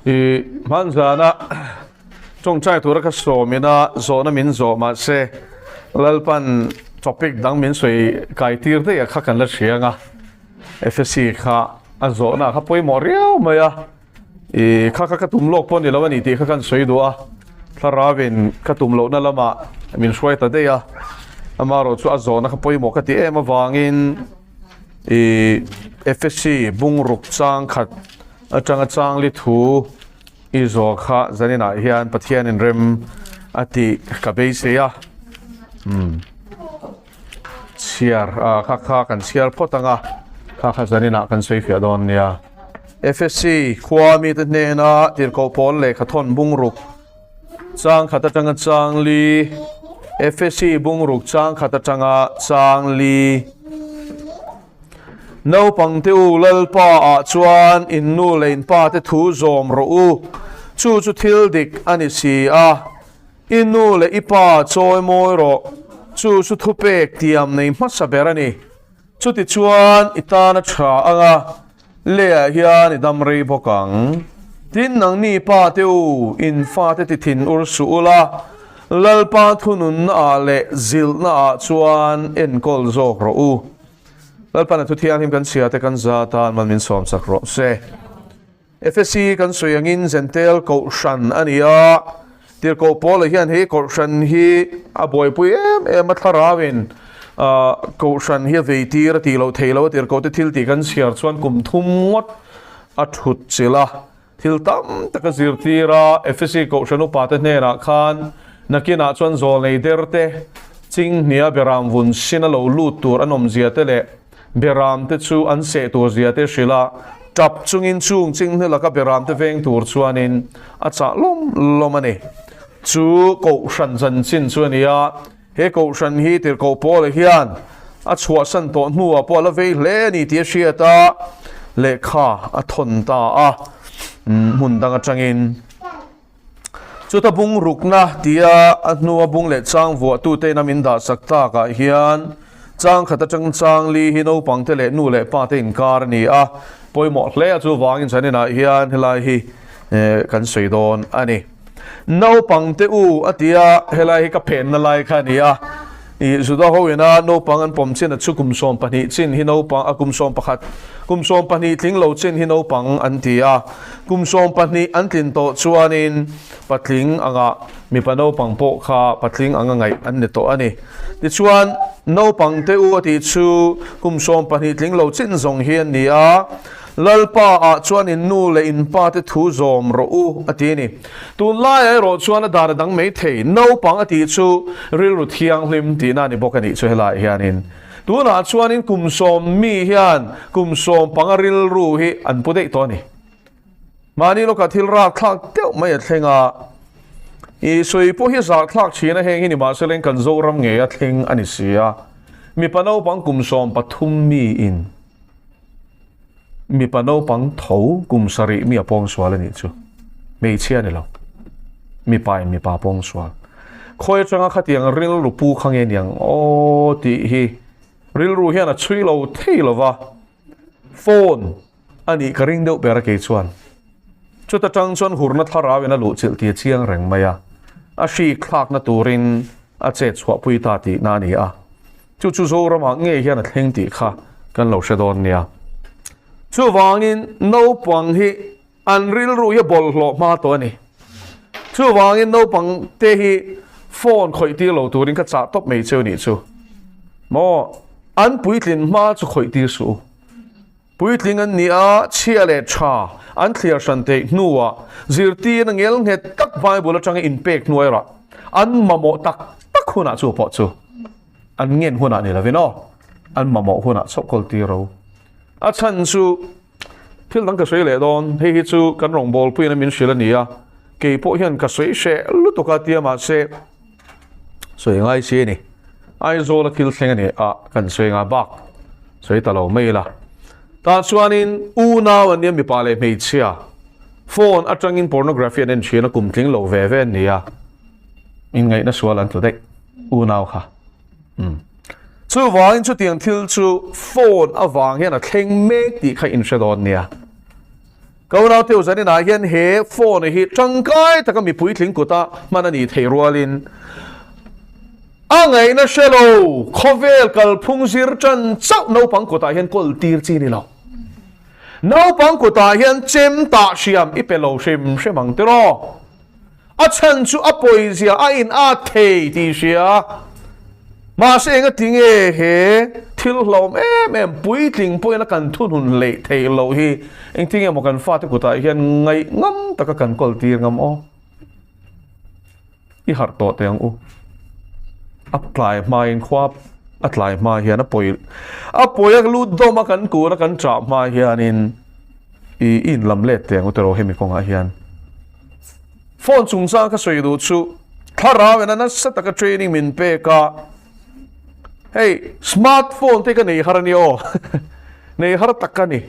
I hmanzana tawngtai tura ka sawmina zawhna min zawh mahse Lalpan topic dang min sawi kai tir daih a kha kan la hria anga FSC kha a zawhna kha pawimawh riau mai a i kha kha ka tum lawk pawh ni lo a ni tih kha kan sawi duh a thlarauin ka tum lohna lamah min hruai ta daih a amaherawh chu a zawhna kha pawimawh ka ti em avangin i FSC bungruk chang khat atanga changli thu i zawh kha zaninah hian Pathianin rem a tih ka beisei a umm chhiar ah kha kha kan chhiar phawt ang a kha kha zaninah kan sawi fiah dawn nia. FSC khua mite hnena tirhkoh pawl lehkha thawn bungruk chang khat atanga changli FSC bungruk chang khat atanga changli Naupang te u Lalpa ah chuan in nu leh in pa te thu zawm rawh u, chu chu thil dik a ni si a. I nu leh i pa chawi mawi rawh, chu chu thupek tiam nei hmasa ber a ni. Chuti chuan i tan a tha ang a, leiah hian i dam rei bawk ang. Tin, nangni pa te u, in fate ti thin ur suh ula, Lalpa thununna ah leh zilhna ah chuan enkawl zawk rawh u. Lalpan a thu thianghlim kan chhia te kan za tan man min sawm chak rawh se. FSC kan sawi angin Zentel Kohhran a ni a, Tirhkoh Paula hian hei Kohhran hi a buaipui em em a thlarauin Kohhran hi a vei tir a tih loh theih loh a Tirhkoh te thil tih kan chhiar chuan kum thum ngawt a thut chilh a, thil tam tak a zirtir a, FSC Kohhran upa te hnenah khan nakinah chuan zawlnei der te Chinghnia beram vun sin a lo lut tur an awmzia te leh Beram te chu an seh tur zia te hrilh a, tap chungin chung chinghne laka beram te veng tur chuanin a chah lawm lawm a ni. Chu Kohhran chanchin chu a ni a, he Kohhran hi Tirhkoh Paula hian a chhuahsan tawh hnuah pawh a la vei hle a ni tih a hriat a, lehkha a thawn ta a, hmun dang atangin. Chuta bung rukna tia a hnua bung leh chang vuahtute ina min dahsak takah hian chang khat atang chang li hi naupangte leh nu leh pate inkar a ni a, pawimawh hle a chuvangin zaninah hian helai hi kan sawi dawn a ni. Naupangte u a tia helai hi ka phenna lai kha a ni a, I Juda ho ina naupang an pawm chin a chu kum 12 chin hi naupang a kum 11 kum 12 tling lo chin hi naupang an ti a, kum 12 an tlin tawh chuanin patling anga mipa naupang pawh kha patling anga ngaih an ni tawh a ni. Tichuan naupang te u a tih chu kum 12 tling lo chin zawng hi an ni a, Lalpa ah chuan in nu leh in pa te thu zawm rawh u a ti a ni. Tunlaiah erawh chuan a dan a dang mai thei. Naupang a tih chu rilru thianghlim tihna a ni bawk a nih chu helaiah hianin. Tunah chuanin kum sawm mi hian kum sawm panga rilru hi an pu daih tawh a ni. Mahni lawkah thil rakthlak deuh mai a thleng a, i sawi pawh hi zahthlak thin a heng hi ni mahse leng kan Zoram ngei a thleng a ni si a. Mipa naupang kum 13 miin. Mipa naupang tho kum sarih mi a pawng sual a nih chu. Hmeichhia a ni lo. Mipa in mipa pawng sual. Khawi atanga khatiang rilru pu kha nge niang aw tih hi rilru hian a chhui lo thei lo va. Phone a nih ka ring deuh ber a kei chuan. Chuta tang chuan hurna thlarau in a luh chilh tih a chiang reng mai a. A hri thlakna turin a chet chhuahpui ta tihna a ni a. Chu chu Zoramah ngei hian a thleng tih kha kan lo hre dawn nia. Chuvangin naupang hi an rilru hi a bawlhhlawh hma tawh a ni. Chuvangin naupang te hi phone khawih tir lo turin ka chah tawp mai cheu nih chu. Maw an puitlin hma chu khawih tir suh u. Puitling an ni a, chhia leh tha an thliar hran theih hnuah zirtir a ngel nghet tak Bible atanga inpek hnuairah an mamawh tak tak hunah chu pawh chu an ngen hunah ni lovin aw, an mamawh hunah chauh kawl tir ro. A chhan chu thil dang ka sawi leh dawn, hei hi chu kan rawngbawlpuiin a min hrilh a ni a, kei pawh hian ka sawi hreh lutuk a tia mahse sawi ngai si a ni. Aizawl a thil thleng a ni a, kan sawi nga bak sawi ta lo mai ila. Tah chuanin unau an nia mipa leh hmeichhia phone atangin pornography an en thin a, kum tling lo ve ve an ni a, inngaihna sual an tlu daih unau kha. Umm. Chuvangin chutiang thil chu phone avang hian a thleng mek tih kha in hre dawn nia. Ka unaute u zaninah hian he phone hi tangkai taka mi puitling kuta hman a nih theih rualin a ngaihna hre lo khawvel kalphung zir tan chauh naupang kutah hian kawl tir chi ni lo. Naupang kutah hian chem tah hriam i pe lo hrim hrim ang tiraw? A chhan chu a pawizia a in at thei tih hria. Mahse enga tinge he thil hlauhawm em em puitling pawhin a kan thunun hleih theih loh hi engtinge maw kan fate kutah hian ngaih ngam taka kan kawl tir ngam aw? I harh tawh teh ang u. A tlai hmain khua a tlai hma hian a pawi a pawi a lut dawm a kan kun a kan chah hma hianin i inlam let teh ang u tiraw hemi kawngah hian. Phone chungchang ka sawi duh chu thlarau in a nasa taka training min pek a, hei smart phone te ka nei har a ni aw, nei har tak ka ni.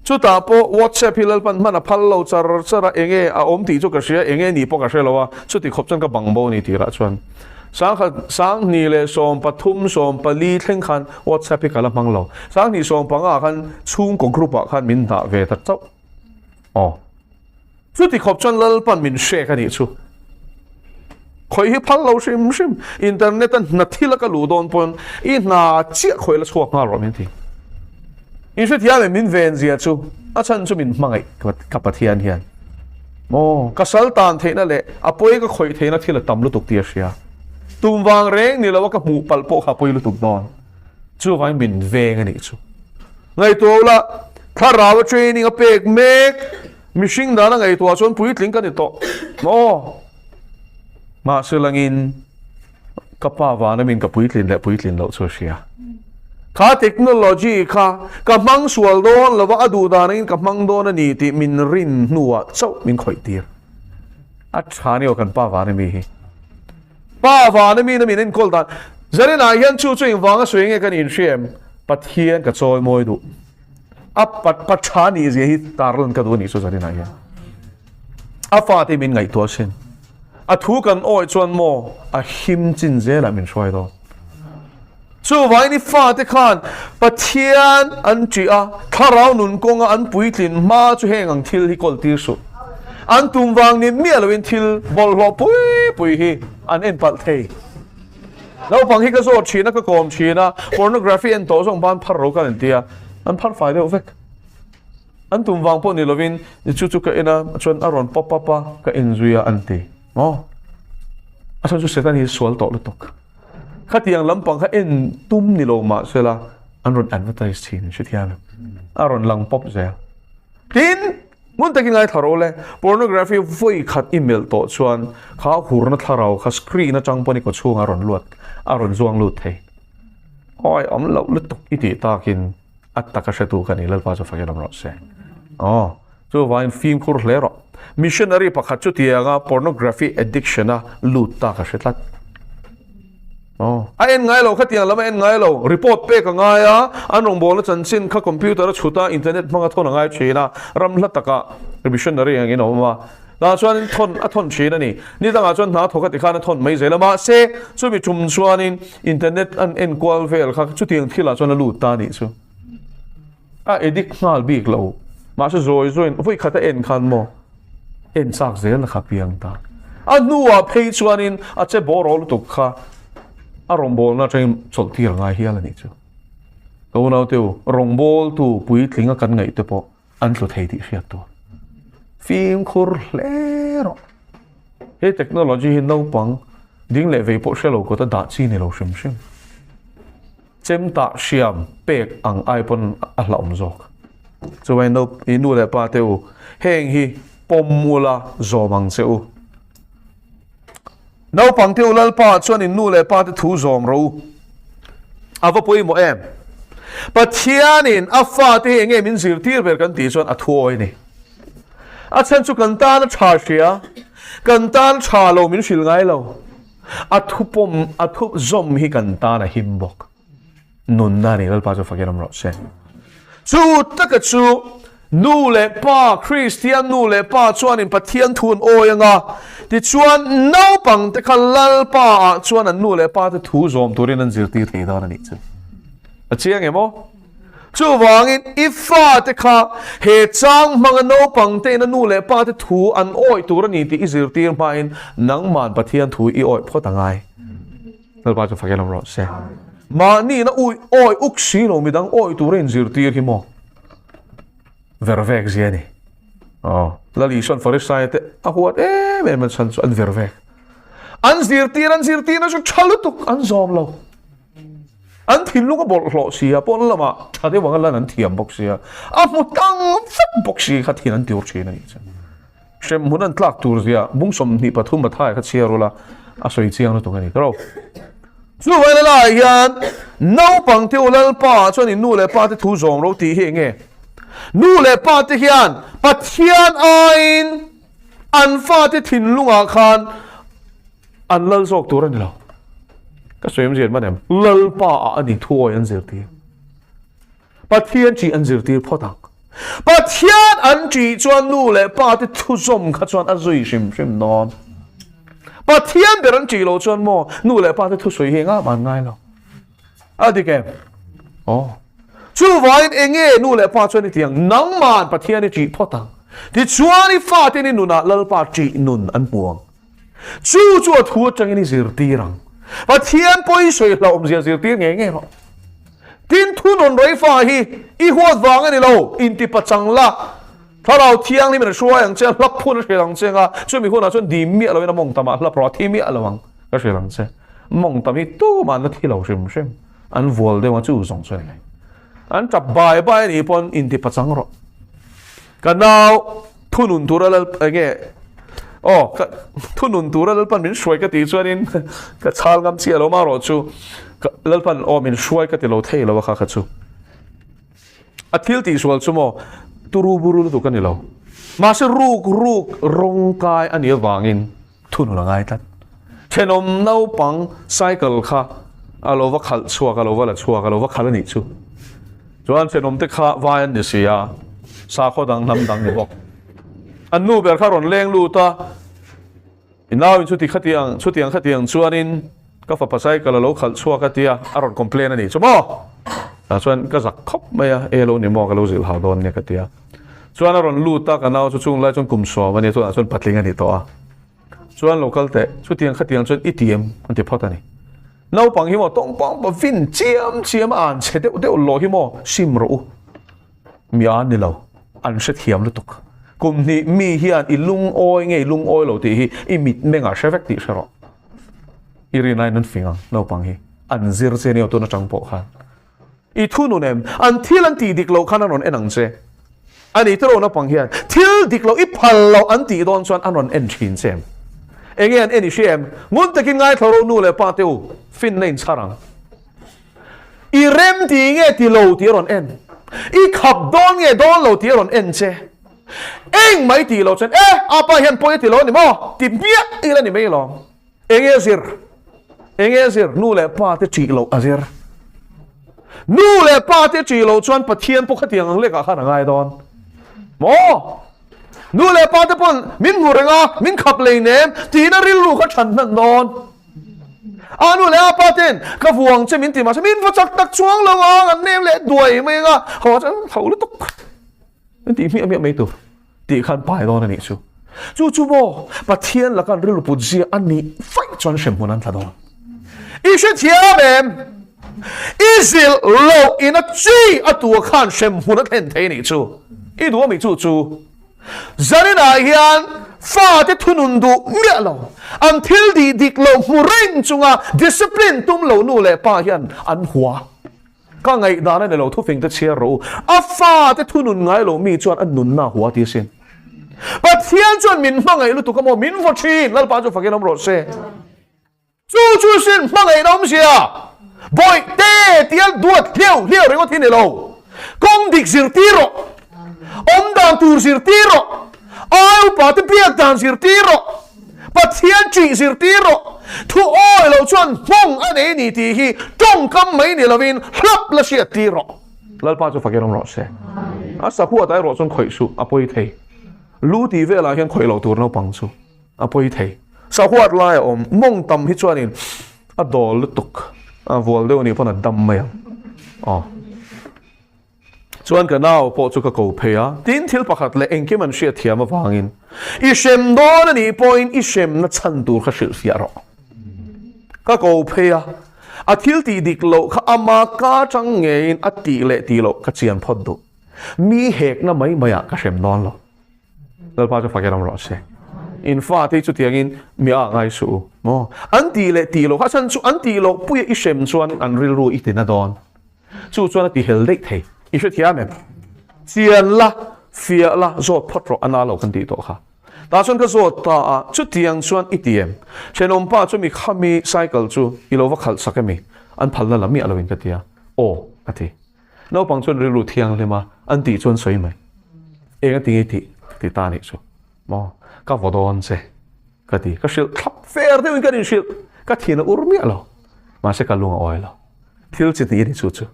Chutah pawh WhatsApp hi Lalpan hman a phal lo char char a, enge a awm tih chu ka hria, enge ni pawh ka hre lo a, chuti khawp chuan ka bang bo a ni tirah chuan sangkhat sanghnih leh 13 14 thleng khan WhatsApp hi ka la hmang lo, sanghnih 15 ah khan chhungkaw group ah khan min dah ve ta chauh aw. Chuti khawp chuan Lalpan min hrek a nih chu. Khawih hi phal lo hrim hrim, internet a hna thil a ka luh dawn pawn i hna chiah khawih la chhuak nghal rawh min ti. In hrethiam em min ven zia chu a chhan chu min hmangaih ka Pathian hian. Maw ka sal tan theihna leh a pawi ka khawih theihna thil a tam lutuk tih a hria. Tum vang reng ni lo a ka hmuh palh pawh kha a pawi lutuk dawn. Chuvangin min veng a nih chu. Ngaihtuah ula thlarau a training a pek mek. Mihring dana ngaihtuah chuan puitling ka ni tawh maw? Mahse langin ka pa vana min ka puitlin leh puitlin loh chu a hria. Kha technology kha ka hmang sual dawn lova a duh dan angin ka hmang dawn a ni tih min rin hnuah chauh min khawih tir. A tha ni aw kan pa vana mi hi. Pa vana mi na min enkawl dan. Zarinah hian chu chu engvanga sawi nge kan inhria em? Pathian ka chawi mawi duh. A pat pa tha nih zia hi tarlan ka duh a nih chu Zarina hian. A fate min ngaihtuah sin. A thu kan awih chuan maw a him chin zelah min hruai dawn. Chuvangin i fate khan Pathian an ṭih a, thlarau nun kawnga an puitlin hma chu heng ang thil hi kawl tir suh. An tum vang ni miah loin thil bawlhhlawh pui pui hi an en palh thei. Naupang hi ka zawt thin a, ka kawm thin a, pornography en tawh zawng ban phar ro ka rawn ti a, an phar fai deuh vek. An tum vang pawh ni lovin chu chu ka en a, chuan a rawn pop up a, ka en zui a an ti. Maw? A chhan chu Satan hi sual tawh lutuk. Khatiang lampang kha en tum ni lo mahsela an rawn advertise thin hrethiam. A rawn lang pop zel. Tin, Hmun takin ngaithla rawh le, pornography vawi khat i melh tawh chuan kha hurna thlarau kha screen atang pawn i kaw chhungah a rawn luat, a rawn zuang lut thei. Awi awm loh lutuk i tih takin a taka hretu ka ni, Lalpa chu fakin awm rawh se. Aw, chuvangin fimkhur hle rawh. Missionary pakhat chutianga pornography addiction a lut ta ka hre tlat. Aw. A en ngai lo, khatiang lam a en ngai lo. Report pek a ngai a, an rawngbawlna chanchin kha computer a chhut a, internet hmanga thawn a ngai thin a, ram hla takah missionary angin a awm a. Tah chuanin thawn a thawn thin a ni. Ni dangah chuan hna thawk a ti khan a thawn mai zel a, mahse chumi tum chuanin internet an enkual vel kha chutiang thilah chuan a lut ta a nih chu. A edit nghal bik lo. Mahse zawi zawiin vawi khat a en khan maw en chak zel kha piang ta. A hnuah phei chuanin a che bawraw lutuk kha a rawngbawlna atangin chawlh tir a ngai hial a nih chu. Ka unaute u, rawngbawltu puitling a kan ngaih te pawh an tlu thei tih hriat tur. Fimkhur hle rawh. He technology hi naupang ding leh vei pawh hre lo kawta dah chi ni lo hrim hrim. Chem tah hriam pek ang ai pawn a hlauhawm zawk. Chuai no i nu leh pa te u, heng hi pawm ula zawm ang che u. Naupang te u Lalpa chuan in nu leh pa te thu zawm rawh u. A va pawimawh em? Pathianin a fate hi enge min zirtir ber kan tih chuan a thuawi a ni. A chhan chu kan tan a tha hria, kan tan tha lo min hrilh ngai lo. A thupawm, a thup zawm hi kan tan a him bawk. Nunna a ni, Lalpa chu fakin awm rawh se. Chu taka chu nu leh pa, Kristian nu leh pa chuanin Pathian thu an awi anga, tichuan naupang te kha Lalpa ah chuan an nu leh pa te thu zawm turin an zirtir thei dawn a nih chu. A chiang em aw? Chuvangin i fate kha he chang hmanga naupang tein a nu leh pa te thu an awih tur a ni tih i zirtir hmain nangman Pathian thu i awih phawt a ngai. Lalpa chu fakin awm rawh se. Mahni ina ui awih uk si lo midang awih tura inzirtir hi maw ver vek zia a ni. Aw, Lal Isuan Farisai te a huat em em a chhan chu an ver vek. An zirtir an zirtirna chu tha lutuk an zawm lo. An thinlung a bawlhhlawh si a, pawn lamah tha deuh anga lan an thiam bawk si a, a hmu tang vek bawk si kha thin an tiur thin a nih chu. Hremhmun an tlak tur zia bung 23 Mathai kha chhiar ula a sawi chiang lutuk a ni tawh. Chuvai la laiah hian naupang te u Lalpa chuan in nu leh pa te thu zawm ro tih hi eng nge? Nu leh pa te hian Pathian aiin an fate thinlungah khan an lal zawk tur a ni lo. Ka sawi awmzia hman em? Lalpa ah a ni thuawi an zirtir. Pathian ṭih an zirtir phawt ang. Pathian an ṭih chuan nu leh pa te thuzawm kha chuan a zui hrim hrim dawn. Pathian ber an ṭih loh chuan maw nu leh pa te thusawi hi engah mah an ngai lo. A dik em? Aw. Chuvangin enge nu leh pa chuan i ti ang? Nangman Pathian i ṭih phawt ang. Tichuan i faten i nunah Lalpa ṭih nun an hmu ang. Chu chu a thu atangin i zirtir ang. Pathian pawi sawi hlauhawmzia zirtir ngei ngei rawh. Tin, thunawn rei fa hi i huat vang a ni lo, intipachang la, Thlarau Thianghlimin a hruai ang che, a hlap hun a hrilh ang che anga, chumi hunah chuan dim miah loin a mawng tamah hlap rawh, a thi miah lo ang ka hrilh ang che. Mawng tam hi tumah an la thi lo hrim hrim, an vual deuh a chu zawng chu a ni mai. An tap bai bai a nih pawn intipachang rawh. Ka nau thunun tura lal enge aw ka thunun tura lalpan min hruai ka tih chuanin ka chhal ngam chiah lo marawh chu lalpan aw min hruai ka ti lo thei lo a kha kha chu a thil tih sual chu maw turu buru lutuk a ni lo mahse ruk ruk rawng kai a nih avangin Thunun a ngai tlat. Thenawm naupang cycle kha a lo va khalh chhuak, a lo va la chhuak, a lo va khalh a nih chu. Chuan thenawm te kha vai an ni si a, sakhaw dang hnam dang ni bawk. An nu ber kha rawn leng lut a, i nauin chuti khatiang, chutiang khatiang chuanin ka fapa cycle a lo khalh chhuak a tia, a rawn complain a nih chu maw? Tah chuan ka zak khawp mai a, e lo ni maw ka lo zilh hau dawn nia ka ti a. Chuan a rawn lut a, ka nau chu chung lai chuan kum sawm a nia, tunah chuan patling a ni tawh a. Chuan lo kal teh, chutiang khatiang chuan i ti em? An ti phawt a ni. Naupang hi maw tawngpang pa vin chiam chiam a an chhe deuh deuh lawh hi maw sim rawh u. Mi an ni lo, an hrethiam lutuk. Kum hnih mi hian i lungawi nge i lungawi lo tih hi i mitmengah hre vek tih hre rawh. I rinaiin an fing ang naupang hi, an zir che nia tun atang pawh khan. I thu nun em? An thil an tih dik loh khan an rawn en ang che. A ni tiraw naupang hian thil dik loh i phal loh an tih dawn chuan an rawn en thin che em? Enge an en i hria em? Ngun takin ngaithla rawh nu leh pa te u, finna in chhar ang. I rem ti nge ti lo tih a rawn en. I khap dawn nge dawn lo tih a rawn en che. Eng mai tih loh chuan e, apa hian pawi a ti lo a ni maw? Ti hmiah ila ni mai lawm. Enge a zir? Enge a zir? Nu leh pa te ṭih loh a zir. Nu leh pa te ṭih loh chuan Pathian pawh khatiang ang lekah khan a ngai dawn. Maw? Nu leh pa te pawn min hmu reng a, min khap lei nem tiin a rilru kha ṭhan hnan dawn. A nu leh a pa ten ka vuang che min ti mahse min va chak tak chuang lo ang, an nem leh duai mai ang a, haw chuan tho lutuk. Min tih hmiah hmiah mai tur. Tih khan pai dawn a nih chu. Chu chu maw Pathian laka an rilru put zia a nih vaih chuan hremhmun an tla dawn. I hrethiam em? I zilh loh in a chi a tua khan hremhmun a thlen thei a nih chu. I duh a mi chu chu. Zaninah hian fate thunun duh miah lo, an thil dih dik lo hmu reng chunga discipline tum lo nu leh pa hian an hua. Ka ngaihdan a ni lo, thufing te chhiar rawh u. A fate thunun ngai lo mi chuan a nunna a hua ti asin. Pathian chuan min hmangaih lutuk a maw? Min vaw thin, Lalpa chu fakin awm rawh se. Chu chu sin hmangaihna awmzia, Bawihte tia duat hliau hliau ringawt hi ni lo. Kawng dik zirtir rawh, awmdan tur zirtir rawh, ai upa te biak dan zirtir rawh. Pathian ṭih zirtir rawh. Thu awi loh chuan hmawng a nei ni tih hi ṭawngkam mai ni lovin hlap la hriat tir rawh. Lalpa chu fakin awm rawh se. A sahuat ah erawh chuan khawih suh a pawi thei. Lu tih velah hian khawih loh tur naupang chu a pawi thei. Sahuat lai a awm mawng tam hi chuanin a dawl lutuk a vual deuh anih pawn a dam mai ang. Aw. Chuan ka nau pawh chu ka ko phei a, tin thil pakhat leh engkim an hriat thiam avangin i hrem dawn a nih pawhin i hremna chhan tur kha hrilhfiah rawh. Ka ko phei a, a thil tih dik loh kha ama ka chang ngeiin a tih leh tih loh ka chian phawt duh. Mi hekna mai maiah ka hrem dawn lo. Lalpa chu fak erawh rawh se. In fate hi chutiangin mi a ngai suh u maw? An tih leh tih loh kha chhan chu an tih loh puia i hrem chuan an rilru i tina dawn. Chu chuan a ti hel daih thei. I hrethiam em? Chian la, fiah la, zawt phawt rawh a na lo kan tih tawh kha. Tah chuan ka zawt ta a, chutiang chuan i ti em? Thenawmpa chu mi khami cycle chu i lo va khalh sak emi? An phalna la miah loin ka ti a. Aw, a ti. Naupang chuan rilru thianghlim a, an tih chuan sawi mai. Eng a ti nge tih ka ti ta anih chu. Maw? Ka vaw dawn che ka ti. Ka hrilh thlap fer deuhin kan inhrilh. Ka thin a ur miah lo. Mahse ka lung a awi lo. Thil chi hnih a ni chu chu.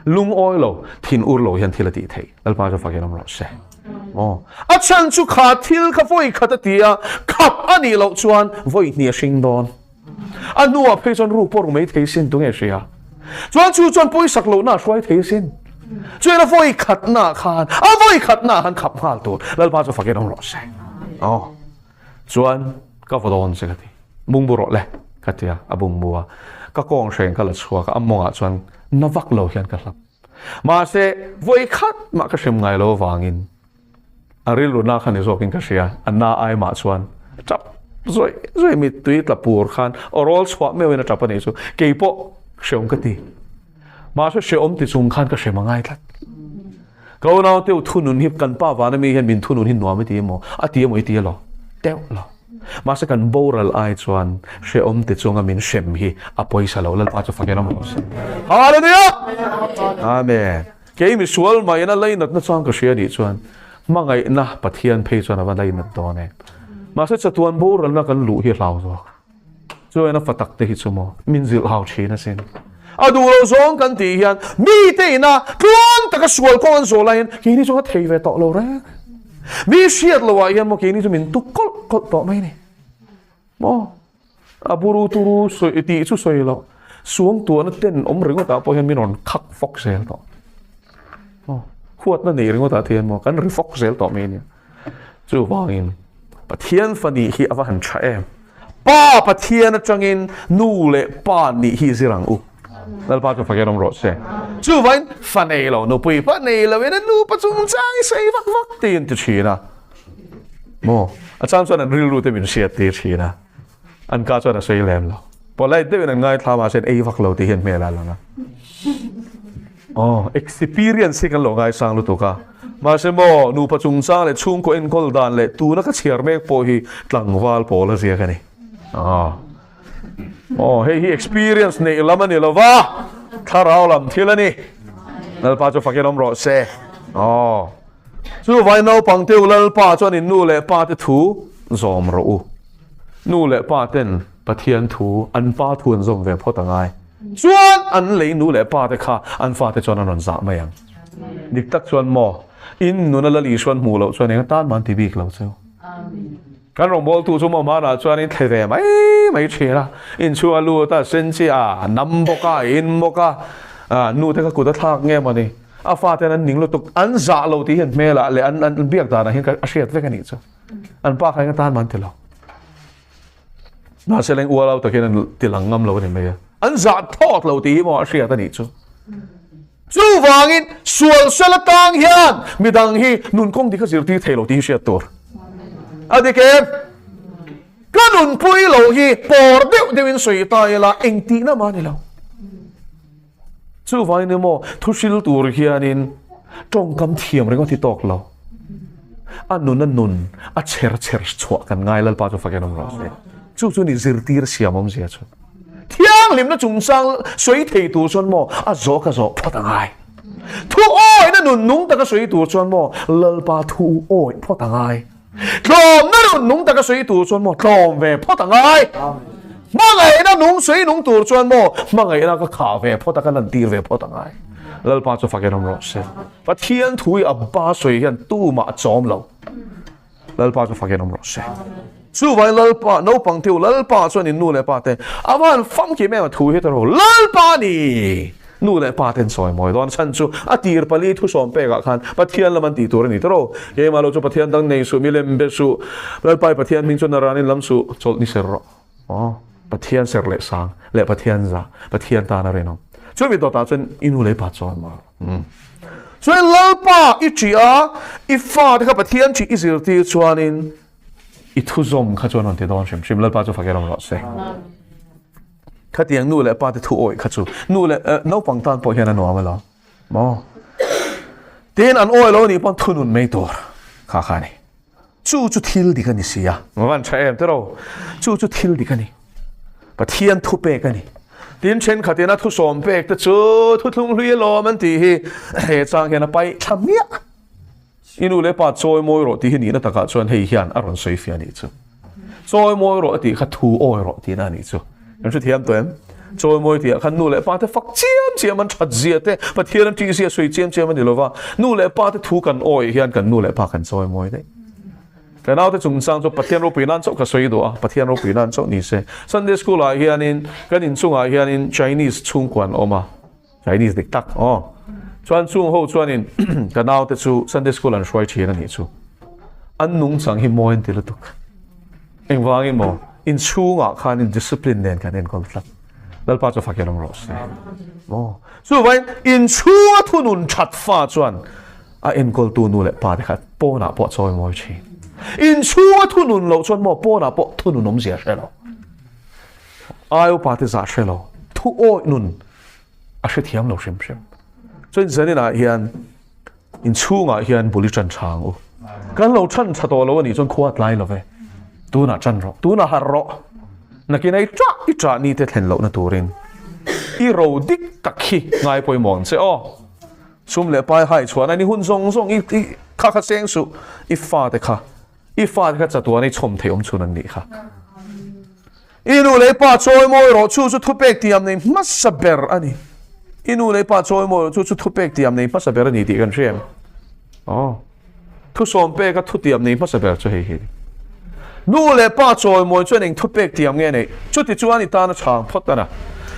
Lung awi lo, thin ur lo hian thil a tih theih. Lalpa chu fakin awm rawh se. Maw? A chhan chu kha thil kha vawi khat a ti a, khap a nih loh chuan vawi hnih a hring dawn. A hnuah phei chuan ruk pawh ru mai thei sin tunge hria. Chuan chu chuan pawisak lohna a hruai thei sin. Chuan a vawi khatna khan a vawi khatna khan khap nghal tur Lalpa chu fakin awm rawh se. Aw. Chuan ka vaw dawn che ka ti. Bungbu rawh le ka ti a, a bungbu a. Ka kawng hreng ka la chhuak a, a mawngah chuan na vak lo hian ka hlap. Mahse vawi khat mah ka hrem ngai lo avangin A rilru na kha ni zawkin ka hria, a na ai mah chuan a tap zawih zawih mittui tla pur khan aw rawl chhuah meuhin a tap a nih chu. Kei pawh hreawm ka ti. Mahse hreawm ti chung khan ka hrem a ngai tlat. Ka unau teu thunun hi kan pa vana mi hian min thunun hi nuam i ti emaw, a ti emaw i ti elo? Teuh lo. Mahse kan boral ai chuan hreawm ti chunga min hrem hi a pawisa lo. Lalpa chu fakin awm rawh se. Hallelujah! Amen. Kei misual maiin a lainatna chuan ka hria nih chuan hmangaihna Pathian phei chuan a va lainat dawn em. Mahse chatuan boralna kan luh hi a hlau zawk. Chuan a fa tak te hi chu maw min zilh hau thin asin. A duh lo zawng kan tih hian mite ina tluang taka sual kawng an zawh laiin keini chu ka thei ve tawh lo reng. Mi hriat loh ah hian maw keini chu min tuk kawlh kawlh tawh mai ni. Maw? A buru turu sawi tih chu sawi loh. Suangtuahna ten awm ringawt ah pawh hian min rawn khak fawk zel tawh. Maw? Huatna nei ringawt ah te hian maw kan ri fawk zel tawh mai ania. Chuvangin Pathian fa nih hi a va han tha em. Pa Pathian atangin nu leh pa nih hi zir ang u. Lalpa chu fakin awm rawh se. Chuvangin fa nei lo, nupui fa nei lo in a nupa chungchang i sawi vak vak tiin ti thin a. Maw? A chang chuan an rilru te min hriat tir thin a. An ka chuan a sawi lem lo. Polite deuhin an ngaithla mahse an ei vak lo tih hian hmel a lang a. Aw, experience hi kan lo ngaisang lutuk a. Mahse maw, nupa chungchang leh chhungkaw enkawl dan leh tuna ka chhiar mek pawh hi tlangval pawl a ziak a ni. Aw. Aw, hei hi experience neih lam a ni lo va, thlarau lam thil a ni. Lalpa chu fakin awm rawh se. Aw. Chuvai naupang te u Lalpa chuan in nu leh pa te thu zawm rawh u. Nu leh pa ten Pathian thu, an pa thu an zawm ve phawt a ngai. Chuan an lei nu leh pa te kha an fate chuan an rawn zah mai ang. Dik tak chuan maw, in nuna Lal Isuan hmuh loh chuan eng atan mah an ti bik lo chu. Kan rawngbawltu chu maw hmanah chuan in thle ve mai mai thin a, inchhung a lut a, sen chi a nam bawk a, in bawk a, nu te kha kut a thlak nge maw ni. A faten an ning lutuk, an zah lo tih hian hmelah leh an an biak danah hian a hriat vek a nih chu. An pa kha eng atan mah an ti lo. Mahse leng ual au takin an ti lang ngam lo a ni mai a. An zah thawt lo tih hi maw a hriat a nih chu. Chuvangin sual sel atang hian midang hi nun kawng dik a zirtir thei lo tih hi hriat tur. A dik em? Ka nunpui lo hi pawr deuh deuhin sawi ta ila engtihna mah a ni lo. Chuvangin emaw thu hril tur hianin tawngkam thiam ringawt hi tawk lo. A nun a nun a chher chher chhuah kan ngai Lalpa chu fakin awm rawh se. Chu chu ni zirtir siam awmzia chu. Thianghlimna chungchang sawi thei tur chuan maw a zawh ka zawh phawt a ngai. Thu awihna nun nung taka sawi tur chuan maw Lalpa thu awih phawt a ngai. Tlawmna nun nung taka sawi tur chuan maw tlawm ve phawt a ngai. Hmangaihna nung sawi nung tur chuan maw hmangaihna ka khah ve phawt a, ka lantir ve phawt a ngai. Lalpa chu fakin awm rawh se. Pathian thu hi a ba sawi hian tumah a chawm lo. Lalpa chu fakin awm rawh se. Chuvangin Lalpa, naupang te u, Lalpa chuan in nu leh pa te a van famkim em a thu hi ta rawh. Lalpa ni! Nu leh pa ten sawi mawi dawn chhan chu a tir pali thusawm pekah khan Pathian lam an tih tur a ni tawrh. Keimah lo chu Pathian dang nei suh, milem be suh, Lalpai Pathian hming chu naranin lam suh, chawlh ni ser rawh. Aw, Pathian ser leh sang leh Pathian zah, Pathian tan a rinawm. Chumi dawtah chuan i nu leh pa chuan maw. Chuan Lalpa i ṭih a, i fate kha Pathian ṭih i zirtir chuanin i thuzawm kha chuan rawn ti dawn hrim hrim. Lalpa chu fak erawh rawh se. Khatiang nu leh pa te thu awih kha chu nu leh naupang tan pawh hian a nuam alawm maw? Tin an awih lo nih pawn thunun mai tur kha kha a ni. Chu chu thil dik a ni si a. Van tha em tiraw? Chu chu thil dik a ni. Pathian thu pek a ni. Tin thenkhatin a thusawm pek te chu thuthlung hlui alawm an tih hi he chang hian a paih thla miah. I nu leh pa chawi mawi rawh tih hi nihna takah chuan hei hian a rawn sawi fiah a nih chu. Chawi mawi rawh a tih kha thu awi rawh tihna a nih chu. Kan hrethiam tawh em? Chawi mawi tihah khan nu leh pa te fak chiam chiam an that zia te, Pathian an tih zia sawi chiam chiam a ni lova, nu leh pa te thu kan awi hian kan nu leh pa kan chawi mawi daih. Ka naute chungchang chu Pathian ropui nan chauh ka sawi duh a, Pathian ropui nan chauh ni se. Sunday school ah hianin kan inchungah hianin Chinese chhungkua an awm a. Chinese dik tak aw. Chuan chung ho chuanin ka naute chu Sunday school an hruai thin a nih chu. An nungchang hi mawi an ti lutuk. Engvangin maw inchhungah khanin discipline nen kan enkawl tlat. Lalpa chu fak i rawng rawh se. Maw. Chuvangin inchhunga thunun that fa chuan a enkawltu nu leh pa te kha pawnah pawh chawi mawi thin. Inchhunga thunun loh chuan maw pawnah pawh thunun awmzia hre lo. Ai upa te zah hre lo. Thu awih nun a hrethiam lo hrim hrim. Chuan zaninah hian inchhungah hian bul i ṭan ṭha ang u. Kan lo ṭhan ṭha tawh lo a nih chuan khua a tlai lo ve. Tunah ṭan rawh, tunah harh rawh. Nakin a i ṭah i ṭah ni te thlen lohna turin i ro dik tak hi ngai pawimawh ang che aw. Sum leh pai hai chhuahna ni hun zawng zawng i kha kha seng suh i fate kha i fate kha chatuan i chhawm thei awm chhun an nih kha. I nu leh i pa chawimawi rawh, chu chu thupek tiam nei hmasa ber a ni. I nu leh i pa chawimawi rawh, chu chu thupek tiam nei hmasa ber a ni tih kan hria em? Aw. Thusawm peka thutiam nei hmasa ber chu hei hi a ni. Nu leh pa chawimawi chuan eng thupek tiam nge neih? Chuti chuan i tana chhang phawt a na.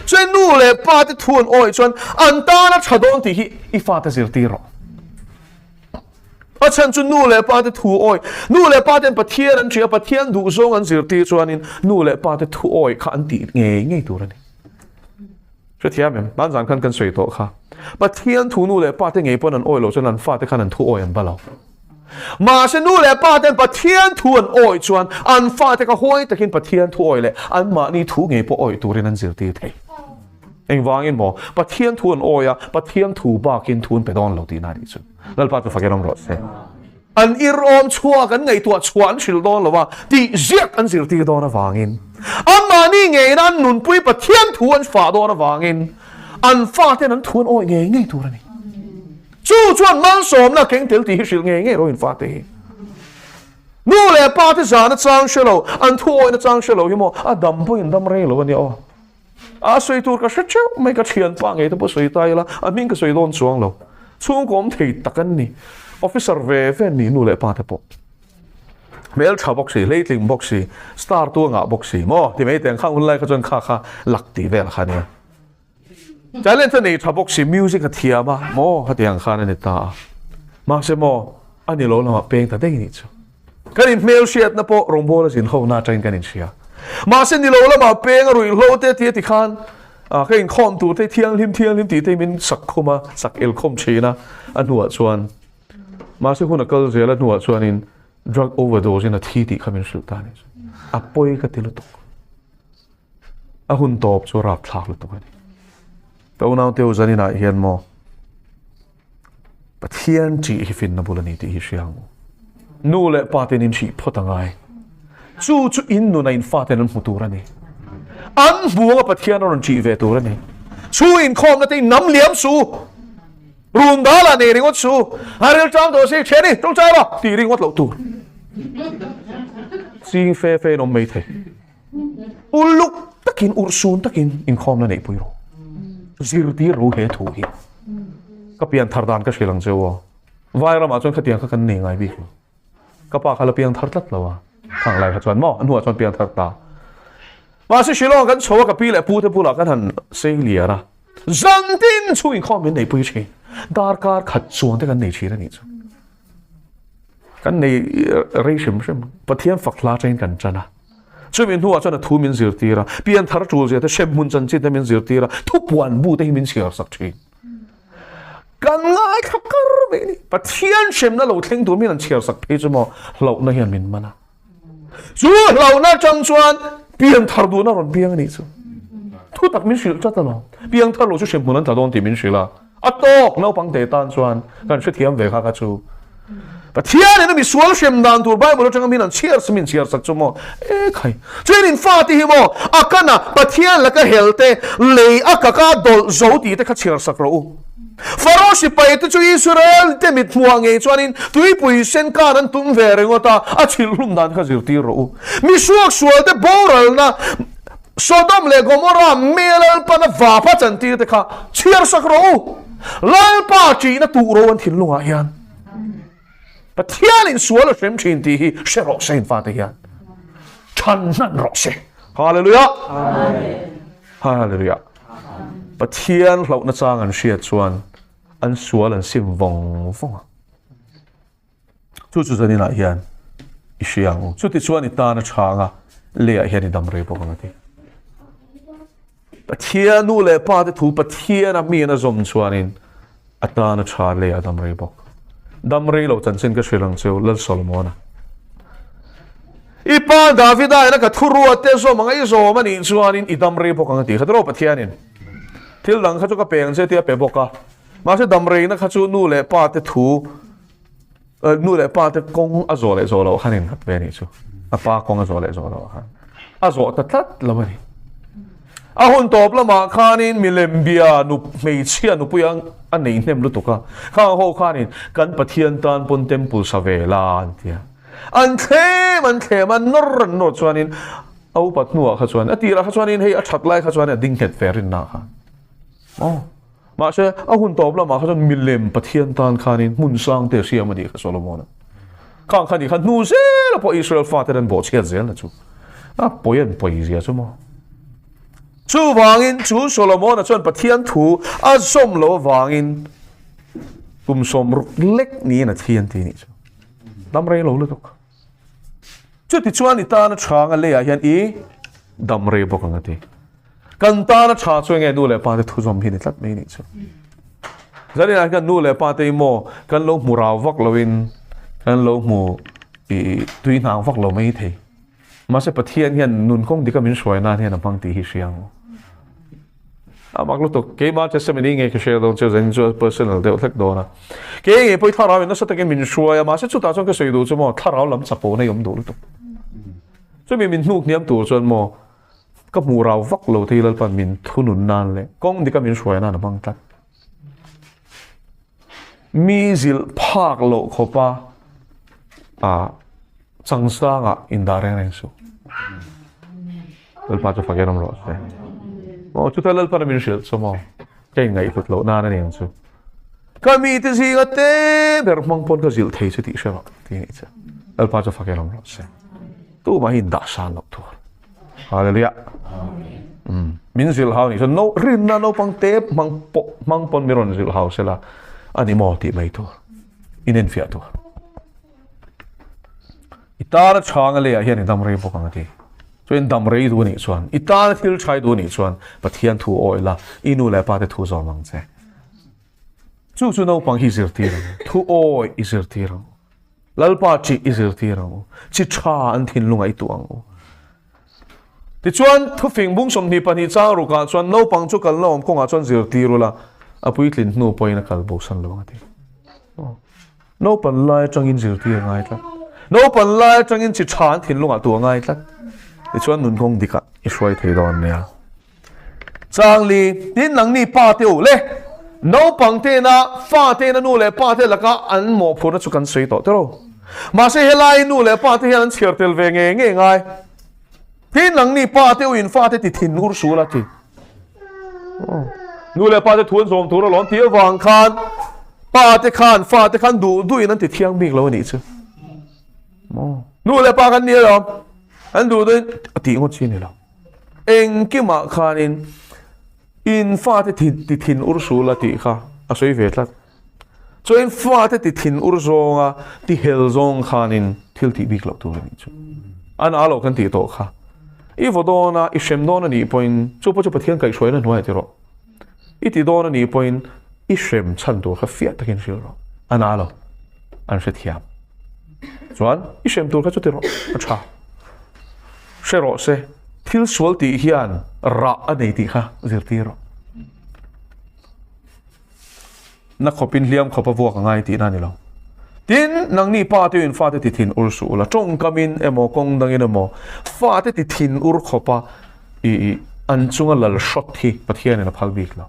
Chuan nu leh pa te thu an awih chuan an tana tha dawn tih hi i fate zirtir rawh. A chhan chu nu leh pa te thu awi, nu leh pa ten Pathian an ṭih a, Pathian duh zawng an zirtir chuanin nu leh pa te thu awi kha an tih ngei ngei tur a ni. Hrethiam em? Hmanzan khan kan sawi tawh kha. Pathian thu nu leh pa te ngei pawn an awi loh chuan an fate khan an thu awi an ba lo. Mahse nu leh pa ten Pathian thu an awi chuan an fate kha huai takin Pathian thu awi leh anmahni thu ngei pawh awi turin an zirtir thei. Engvangin maw? Pathian thu an awi a, Pathian thu bakin thu an pe dawn lo tihna a nih chu. Lalpa chu fakin awm rawh se. An irawm chhuak, an ngaihtuah chhuah an hrilh dawn lo a, tih ziak an zirtir dawn avangin, anmahni ngeina an nunpui Pathian thu an fah dawn avangin, an faten an thu an awih ngei ngei tur a ni. Chu chuan malsawmna keng tel tih hi hrilh ngei ngei rawh in fate hi. Nu leh pa te zahna chang hre lo, an thu awihna chang hre lo hi maw a dam pawhin dam rei lo a nia aw. A sawi tur ka hre theuh mai, ka thianpa ngei te pawh sawi ta ila, a hming ka sawi dawn chuang lo. Chhungkaw awm thei tak an ni. Officer ve ve an ni nu leh pa te pawh. Hmel tha bawk si, hleitling bawk si, star tu a ngah bawk si maw ti mai teh ang khang hun lai kha chuan kha kha lak tih vel kha nia. Talent a nei tha bawk si, music a thiam a maw hetiang khan a ni ta a. Mahse maw a ni lo lamah peng ta daih nih chu. Kan inhmel hriatna pawh rawngbawla zin ho na atangin kan inhria. Mahse ni lo lamah peng a ruihhlo te tia tikhan ka inkhawm tur te thianghlim thianghlim tih te min sak khum a, sak el khawm thin a, a hnuah chuan mahse hun a kal zel a hnuah chuanin drug overdose in a thi tih kha min hrilh ta a ni. A pawi ka ti lutuk. A hun tawp chu rapthlak lutuk a ni. Ka unaute u zaninah hian maw Pathian ṭih hi finna bul a ni tih hi hria ang u. Nu leh pa ten in ṭih phawt a ngai. Chu chu in nuna in fa ten an hmu tur a ni. An hmu anga Pathian a rawn ṭih ve tur a ni. Chu inkhawmna te in nam liam su. Run dal ah nei ringawt su. A ril ṭang tawh si, ṭhiani, ṭawngṭai rawh tih ringawt loh tur. Ching fe fe in awm mai thei. Uluk takin, urhsun takin inkhawmna neihpui rawh. Zirtir ro he thu hi. Ka pian thar dan ka hrilh ang che u aw. Vai ramah chuan khatiang kha kan nei ngai bik lo. Ka pa kha la piang thar tlat lo a. Khang lai kha chuan maw a hnuah chuan piang thar ta. Mahse Shillong kan chho a ka pi leh pu te bulah kan han sei lian a. Zan tin chhung inkhawm min neihpui thin. Darkar khat chuan te kan nei thin a nih chu. Kan nei rei hrim hrim. Pathian fak hla atangin kan tan a. Chumi hnuah chuan a thu min zirtir a. Pianthar tul zia te, hremhmun chanchin te min zirtir a. Thupuan bu te hi min chhiar sak thin. Kan ngaithla kar mai a ni. Pathian hremna lo thleng tur min an chhiar sak phei chu maw hlauhna hian min man a. Chu hlauhna atang chuan pianthar duhna rawn piang a nih chu. Thu tak min hrilh tlat alawm. Piangthar lo chu hremhmun an tla dawn tih min hrilh a. A tawk naupang te tan chuan kan hrethiam ve kha kha chu. Pathian in a misual hrem dan tur Bible atanga min an chhiar sak min chhiar sak chu maw e khai. Chuan in fate hi maw a kana Pathian laka hel te lei a kaka dawlh zo tih te kha chhiar sak rawh u. Faro sipai te chu Israel te mit hmuah ngei chuanin tuipui sen kar an tum ve ringawt a, a chhilh hlum dan kha zirtir rawh u. Misuak sual te boralna Sodom leh Gomorrah mei Lalpana vapa chantir te kha chhiar sak rawh u. Lalpa ṭihna tuh ro an thinlungah hian Pathianin sual a hrem ṭhin tih hi hre rawh se in fate hian ṭhan hnan rawh se. Hallelujah. Hallelujah. Pathian hlauhna chang an hriat chuan an sual an sim vawng vawng a. Chu chu zaninah hian i hria ang u. Chutichuan i tan a tha ang a, leiah hian i dam rei bawk ang a ti. Pathian nu leh pa te thu Pathiana miin a zawm chuanin a tan a tha leiah a dam rei bawk. Dam rei lo chanchin ka hrilh ang cheu Lal Solomona. I pa Davida ina ka thuruat te zawm ang a i zawm a nih chuanin i dam rei bawk ang a ti. Kha tiraw Pathianin thil dang kha chu ka pe ang che tia pe bawk a. Mahse damreina kha chu nu leh pa te thu nu leh pa te kawng a zawh leh zawh loh khan innghat ve a nih chu. A pa kawng a zawh leh zawh loh khan a zawh ta tlat lo a ni. A hun tawp lamah khanin milem bia nu hmeichhia nupui a nei hnem lutuk a. Khang ho khanin kan Pathian tan pawn temple sa ve la an ti a. An thlem an thlem a, nawr an nawr chuanin a upat hnuah kha chuan a tirah kha chuanin hei a that lai kha chuan a ding nghet ve rinna kha. Aw. Mahse, a hun tawp lamah kha chuan milem Pathian tan khanin hmun sang te a siam a nih kha Solomon-a. Khang kha nih kha hnu zela pawh Israel faten an bawhchhiat zel na chu. A pawi an pawi zia chu maw. Chuvangin chu Solomon-a chuan Pathian thu a zawm lo avangin kum sawmruk lek niin a thi an ti nih chu. Dam rei lo lutuk. Chutichuan i tana chhang a leiah hian i dam rei bawk ang a ti. Kan tana tha chu enge nu leh pa te thuzawm hi ni tlat mai nih chu. Zanin ah hian nu leh pa te hi maw kan lo hmu rau vak loin kan lo hmu i tui hnang vak lo mai thei. Mahse Pathian hian nun kawng dika min hruai nan hian a hmang tih hi hria ang u. A mak lutuk keimah testimony nge ka hria dawn chu zanin chu personal deuh hlek dawn a. Kei nge pawh thlarau in nasa takin min hruai a mahse chutah chuan ka sawi duh chu maw thlarau lam chapona i awm duh lutuk. Chumi min hnuk hniam tur chuan maw Ka hmuh rau vak lo thei Lalpan min thunun nan leh kawng dika min hruai nan a hmang tlat. Mi zilh phak loh khawpa a changsangah indah reng reng suh. Lalpa chu fakin awm rawh se. Maw chuta Lalpan a min hrilh chu maw ka inngaihhlut loh nan a ni ang chu. Ka mite zinga te ber hmang pawn ka zilh thei chu tih hre rawh ti a nih chu. Lalpa chu fakin awm rawh se. Tumah hi indah san loh tur. Hallelujah. Mm. Min zilh hau ni chuan no rinna naupang te hmang pawh hmang pawn mi rawn zilh hau sela ani maw tih mai tur. Inenfiah tur. I tana chhang a leiah hian i dam rei bawk ang a ti. Chuan dam rei duh anih chuan i tana thil thai duh anih chuan Pathian thu awi la i nu leh pa te thu zawm ang che. Chu chu naupang hi zirtir ang. Thu awi i zirtir ang. Lalpa chi i zirtir ang u. Chi tha an thinlungah i tuah ang u. Tichuan, thufing bung 22 chang rukah chuan naupang chu kalna awm kawngah chuan zirtir ula, a puitlin hnu pawhin a kal bosan lo ang a ti. Naupan lai atangin zirtir a ngai tlat. Naupan lai atangin chi tha an thinlungah tuah a ngai tlat. Tichuan, nun kawng dikah i hruai thei dawn nia. Changli, tin nangni pa te u le, naupang tena fa tena nu leh pa te laka an mawhphurhna chu kan sawi tawh tiraw. Mahse helai nu leh pa te hian an chhiar tel ve nge nge ngai. Tin nangni pa te u in fa te ti thin ur sul a ti. Nu leh pa te thu an zawm tur alawm tih avang khan pa te khan fa te khan duh duhin an ti thiang bik lo a nih chu. Nu leh pa kan ni alawm an duh duhin a tih ngawt chi a ni lo. Engkimah khanin In fate ti thin ur sul a tih kha a sawi ve tlat. Chuan in fate ti thin ur zawnga ti hel zawng khanin thil tih bik loh tur a nih chu. A na lo kan tih tawh kha. I vaw dawn a, i hrem dawn a nih pawhin chu pawh chu Pathian kaihhruaina hnuaiah ti rawh. I ti dawn a nih pawhin i hrem chhan tur kha fiah takin hrilh rawh. A na lo. An hrethiam. Chuan i hrem tur kha chu ti rawh. A tha. Hre rawh se, thil sual tih hian rah a nei tih kha zirtir rawh. Na khawpin hliam khawp a vuak a ngai tihna a ni lo. Tin, nangni pa te in fate ti thin ur suh ula, tawngkamin emaw kawng dangin emaw fate ti thin ur khawpa i an chunga lal hrawt hi Pathianin a phal bik lo.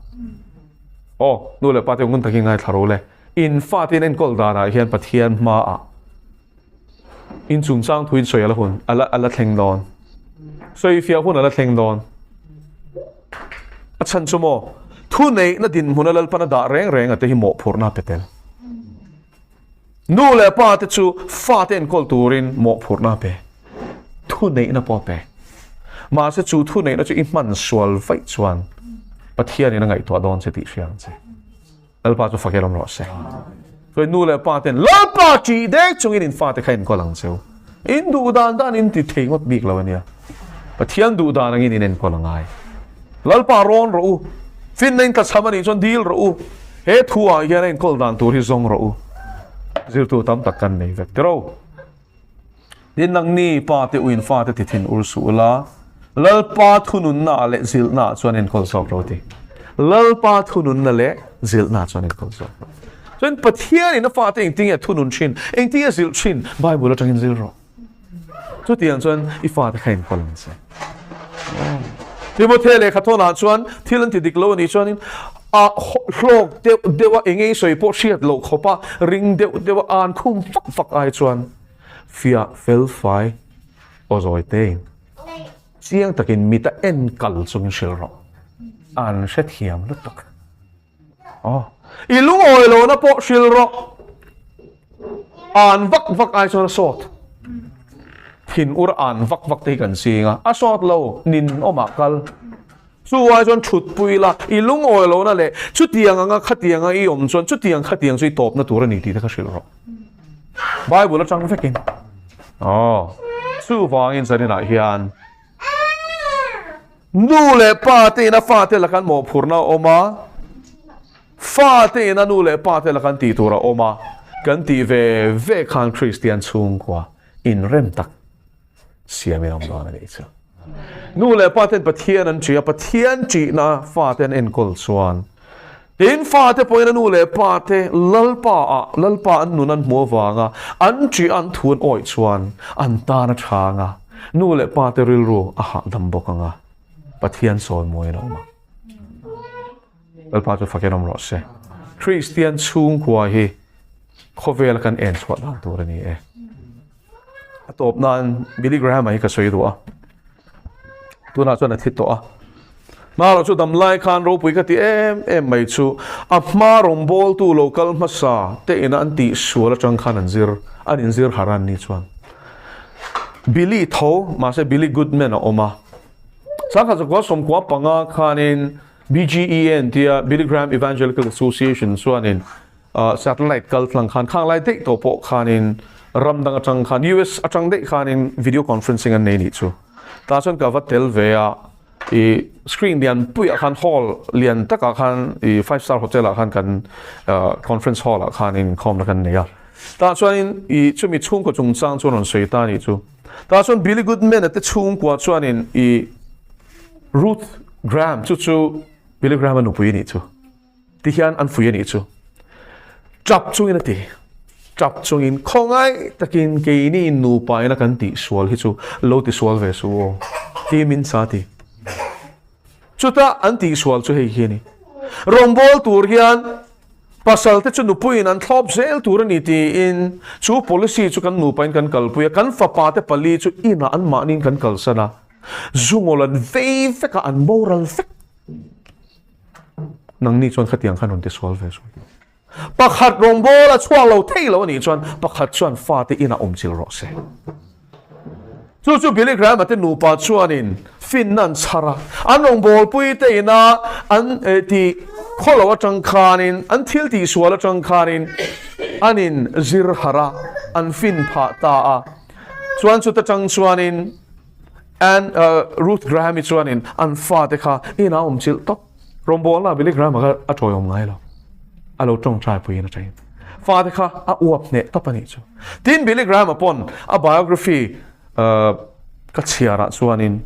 Aw, nu leh pa te ngun takin ngaithla ro le. In fate in enkawl danah hian Pathian hmaah In chungchang thuin sawi a la hun a la a la thleng dawn. Sawi fiah hun a la thleng dawn. A chhan chu maw thu neihna dinhmuna Lalpan a dah reng reng a te hi mawhphurhna a pe tel. Nu leh pa te chu fa te enkawl turin mawhphurhna a pe. Thu neihna pawh a pe. Mahse chu thu neihna chu i hman sual vaih chuan Pathianin a ngaihtuah dawn che tih hria ang che. Lalpa chu fak erawm rawh se. Chuan nu leh pa ten Lalpa ṭih dek chungin in fate kha enkawl ang cheu. In duh dan dan in ti thei ngawt bik lo ania. Pathian duh dan angin in enkawl a ngai. Lalpa rawn rawh u. Finna in tlachham anih chuan dil rawh u. He thu ah hian a enkawl dan tur hi zawng rawh u. Zirtu tam tak kan nei vek tiro. Tin, nangni pa te uin fate ti thin ur suh ula, Lalpa thununna leh zilhna chuan enkawl zawk rawh ti. Lalpa thununna leh zilhna chuan enkawl zawk rawh. Chuan Pathianin a fate engtinge a thunun thin, engtinge a zilh thin, Bible atangin zil rawh. Chutiang chuan i fate kha enkawl ang che. Timothea lehkha thawnah chuan thil an ti dik lo a nih chuanin a hlawk deuh deuh a eng ei sawi pawh hriat loh khawpa ring deuh deuh a an khum fak fak ai chuan fiah fel fai aw zawi tein chiang takin mita en kal chungin hrilh rawh. An hrethiam lutuk. Aw, i lungawi lohna pawh hrilh rawh. An vak vak ai chuan a sawt. Thin ur an vak vak te hi kan ching a, a sawt lo, nin awmah kal. Chu ai chuan thutpui la, i lungawi lohna leh chutiang anga khatianga i awm chuan chutiang khatiang chu i tawpna tur a ni tih te kha hrilh rawh. Bible atang vekin. Aw, chuvangin zaninah hian Nu leh pa te ina fate la kan mawhphurhna a awm a, fate ina nu leh pa te la kan tih tur a awm a, kan tih ve ve khan Kristian chhungkua inrem tak siamin a awm dawn a nih chu. Nu leh pa ten Pathian an ṭih a, Pathian ṭihna fate an enkawl chuan Tin, fate pawhin a nu leh pate Lalpa ah, Lalpa an nun an hmuh avanga an ṭih an thu an awih chuan an tan a ṭha ang a, nu leh pate rilru a hahdam bawk ang a, Pathian sawi mawiin a awm ang. Lalpa chu fakin awm rawh se. Kristian chhungkua hi khawvela kan en chhuah dan tur a ni e. A tawp nan Billy Graham-a hi ka sawi duh a. Tunah chuan a thi tawh a. Hmarawh chu dam lai khan ropui ka ti em em mai chu a hma rawngbawltu lo kal hmasa te ina an tih sual atang khan an zir an inzir harh a an ni chuan. Billy tho mahse Billy Goodman a awm a. Sangkhat zakua 15 khanin BGEA tia Billy Graham Evangelical Association chuanin Satellite kal tlang khan khang lai daih tawh pawh khanin ram dang atang khan US atang daih khanin video conferencing an nei nih chu. Tah chuan ka va tel ve a, i screen lian puiah khan hall lian takah khan i five star hotel ah khan kan conference hall ah khanin khawmna kan nei a. Tah chuanin i chumi chhungkaw chungchang chu an rawn sawi ta nih chu. Tah chuan Billy Goodman a te chhungkua chuanin i Ruth Graham chu chu Billy Graham a nupui nih chu. Ti hian an fui a nih chu. Tap chungin a ti. Tap chungin khawngaih takin keini nupa ina kan tih sual hi chu lo ti sual ve suh aw. Ti min sa ti. Chuta an tih sual chu hei hi a ni. Rawngbâwl tur hian pasal te chu nupuiin an thlâwp zel tur a ni tiin chu policy chu kan nupain kan kalpui a, kan fapa te pali chu inah anmahniin kan kalsan a, zungawl an vei vek a, an boral vek. Nangni chuan khatiang khan rawn ti sual ve sual. Pakhat rawngbâwl a chhuak lo thei lo a nih chuan pakhat chuan fate inah awm chil rawh se. Chu chu Billy Graham-a te nupa chuanin finna an chhar a, an rawngbawlpui te ina an tih khawlo atang khanin, an thil tihsual atang khanin an in zir harh a, an fin phah ta a. Chuan chuta tang chuanin Ann Ruth Graham-i chuanin an fate kha inah a awm chilh tawp. Rawngbawlna Billy Graham-a kha a tawiawm ngai lo, a lo tawngtai puiin a tain. Fate kha a uap hneh tawp a nih chu. Tin, Billy Graham-a pawn a biography ka chhiarah chuanin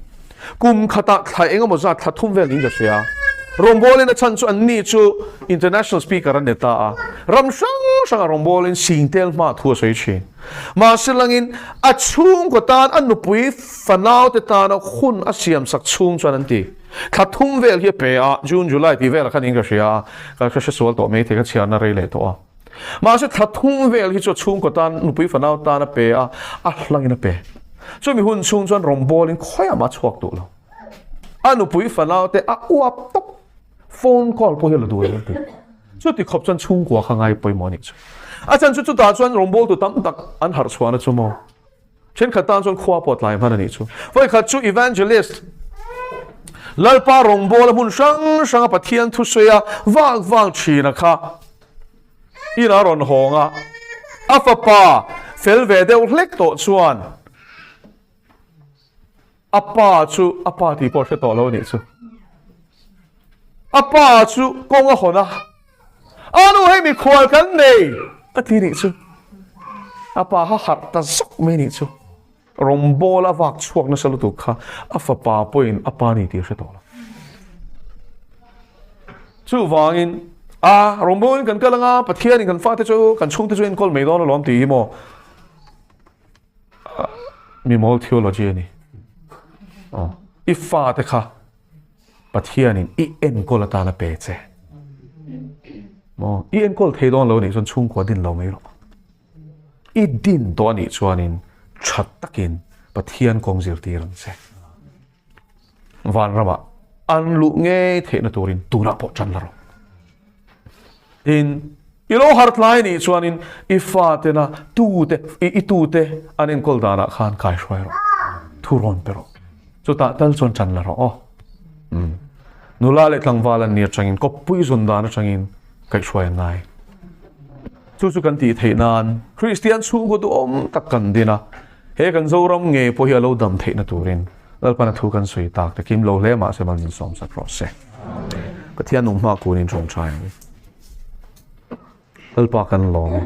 kum khatah thla eng emaw zat thla thum vel niin ka hria. Rawngbawlin a chhan chu anni chu international speaker an ni ta a, ram hrang hranga rawngbawlin singtel hma thu a sawi thin. Mahse langin a chhungkaw tan a nupui fanaute tana hun a siamsak chhung chuan an ti. Thla thum vel hi a pe a, June, July tih velah khan in ka hria a, ka hre sual tawh mai thei, ka chhiarna rei leh tawh a. Mahse thla thum vel hi chu a chhungkaw tan, nupui fanau tan a pe a, a hlangin a pe. Chumi hun chhung chuan rawngbawlin khawiah mah a chhuak duh lo. A nupui fanau te a uap tawp, phone call pawh hi a la duh lo an ti. Chuti khawp chuan chhungkua kha ngai pawimawh a nih chu. A chhan chu chutah chuan rawngbawltu tam tak an harh chhuahna chu maw? Thenkhat tan chuan khua pawh tlai hman a nih chu. Vawikhat chu Evangelist Lalpa rawngbawla hmun hrang hranga Pathian thusawi a vak vak thina kha inah a rawn hawng a, a fapa fel ve deuh hlek tawh chuan a pa chu a pa tih pawh a hre tawh lo a nih chu. A pa chu kawng a hawn a, A nu hei mikhual kan nei a ti nih chu. A pa kha harh ta zawk mai nih chu. Rawngbâwl a vak chhuak nasa lutuk kha a fapa pawhin a pa ni tih a hre tawh lo. Chuvangin a rawngbâwlin kan kal anga Pathianin kan fate chu kan chhungte chu enkawl mai dawn alawm tih hi maw mimawl theology a ni. I fate kha Pathianin i enkawl atan a pe che. Maw? I enkawl thei dawn lo nih chuan chhungkua din lo mai rawh. I din tawh a nih chuanin tha takin Pathian kawng zirtir ang che. Vanramah an luh ngei theihna turin tunah pawh tan la rawh. Tin, i lo har tlai nih chuanin i fatena tute, i tute an enkawl danah khan kai hruai rawh, thu rawn pe rawh. Chutah tal chuan ṭan la rawh aw. Umm. Nula leh tlangval an ni aṭangin, kawppui zun dan aṭangin kaihhruai an ngai. Chu chu kan tih theih nan Kristian chhungkaw duhawm tak kan din a, he kan Zoram ngei pawh hi a lo dam theihna turin Lalpana thu kan sawi tak te kim lo hle mahse mal min sawm sak rawh se. Pathian nung hma kunin tawngtai ang. Lalpa kan lawm e.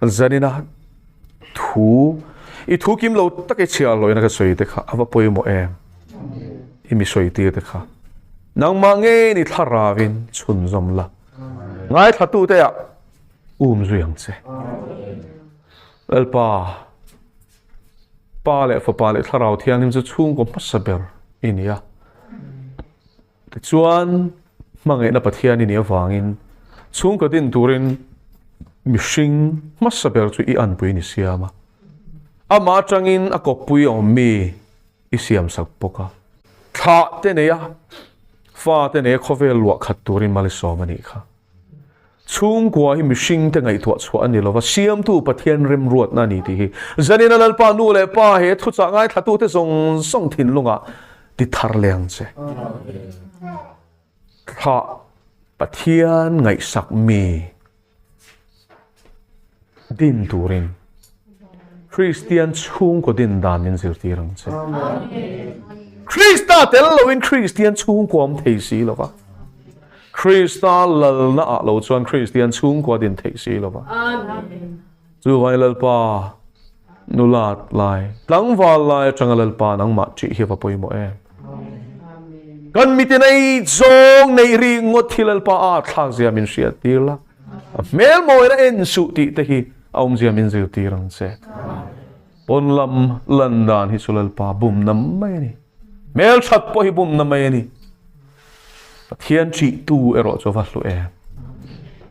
Zanina thu i thu kim lo tak i chhiar loina ka sawi te kha ava pawimawh em. I mi sawi tir te kha. Nangmah ngei ni thlaravin chhunzawm la. Ngaithla tu te ah um zui ang che. Lalpa Pa leh Fapa leh Thlarau Thianghlim chu chhungkaw hmasa ber i ni a. Tichuan, hmangaihna Pathian i nih avangin chhungkaw din turin mihring hmasa ber chu i anpui ni siam a. Amah atangin a kawppui awm mi i siamsak bawk a. Thlah te nei a, fa te nei a khawvel luah khat turin mal i sawm a nih kha. Chhungkua hi mihringte ngaihtuah chhuah a ni lova, Siamtu Pathian remruatna a ni tih hi Zanina Lalpa nu leh pa he thuchah ngaithlatute zawng zawng thinlungah ti thar leh ang che. Thlah Pathian ngaihsak mi din turin Kristian chhungkaw din dan min zirtir ang che. Krista tel loin Kristian chhungkua awm thei si lova. Krista lalna ah lo chuan Kristian chhungkua din thei si lova. Chuvangin Lalpa nulat lai, tlangval lai atanga Lalpa nangmah ṭih hi a va pawimawh em. Kan mitin ei zawng neih ri ngawt hi Lalpa a thlak zia min hriat tir la. A hmel mawina en suh tih te hi a awmzia min zirtir ang che. Pawn lam lan dan hi chu Lalpa bumna mai a ni. Hmelthat pawh hi bumna mai a ni. Pathian ṭihtu erawh chu a va hlu em.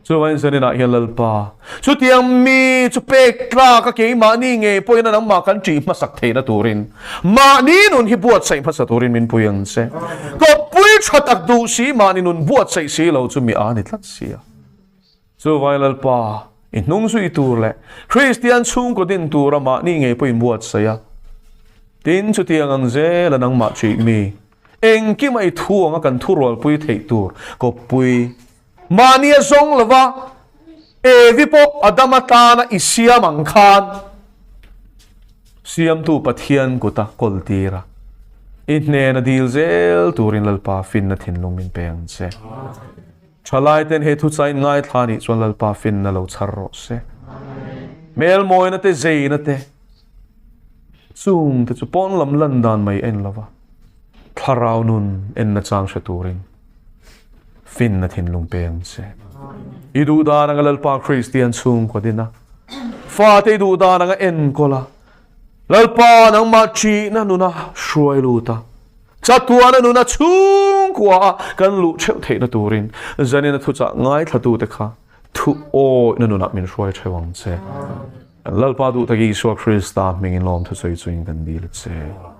Chuvangin zaninah hian Lalpa, chutiang mi chu pek tlak a keimahni ngei pawhin a nangmah kan ṭih hmasak theihna turin mahni nun hi buatsaih hmasa turin min pui ang che. Kawppui ṭha tak duh si mahni nun buatsaih si lo chu mi a ni tlat si a. Chuvangin Lalpa, I hnung zui tur leh Kristian chhungkaw din tura mahni ngei pawh inbuatsaih a. Tin, chutiang ang zela nangmah ṭih mi, engkima i thu anga kan thurualpui theih tur kawppui mahni a zawng lo va, Evi pawh Adama tana i siam ang khan Siamtu Pathian kuta kawltir a, i hnena dil zel turin Lalpa finna thinlung min pe ang che. Thalaiten he thuchain ngaithla nih chuan Lalpa finna lo chhar rawh se. Hmelmawina te, zeina te, chung te chu pawn lam lan dan mai en lova thlarau nun enna chang hre turin finna thinlung pe ang che. I duh dan anga Lalpa Kristian chhungkaw din a, fate i duh dan anga enkawl a, Lalpa nangmah ṭihna nuna hruai lut a, chatuana nuna chhungkua a kan luh ṭheuh theihna turin zanina thuchah ngaithlatute kha thu awihna nunah min hruai ṭheuh ang che. Lalpa duh tak Isua Krista hmingin lawmthu sawi chuin kan dil che.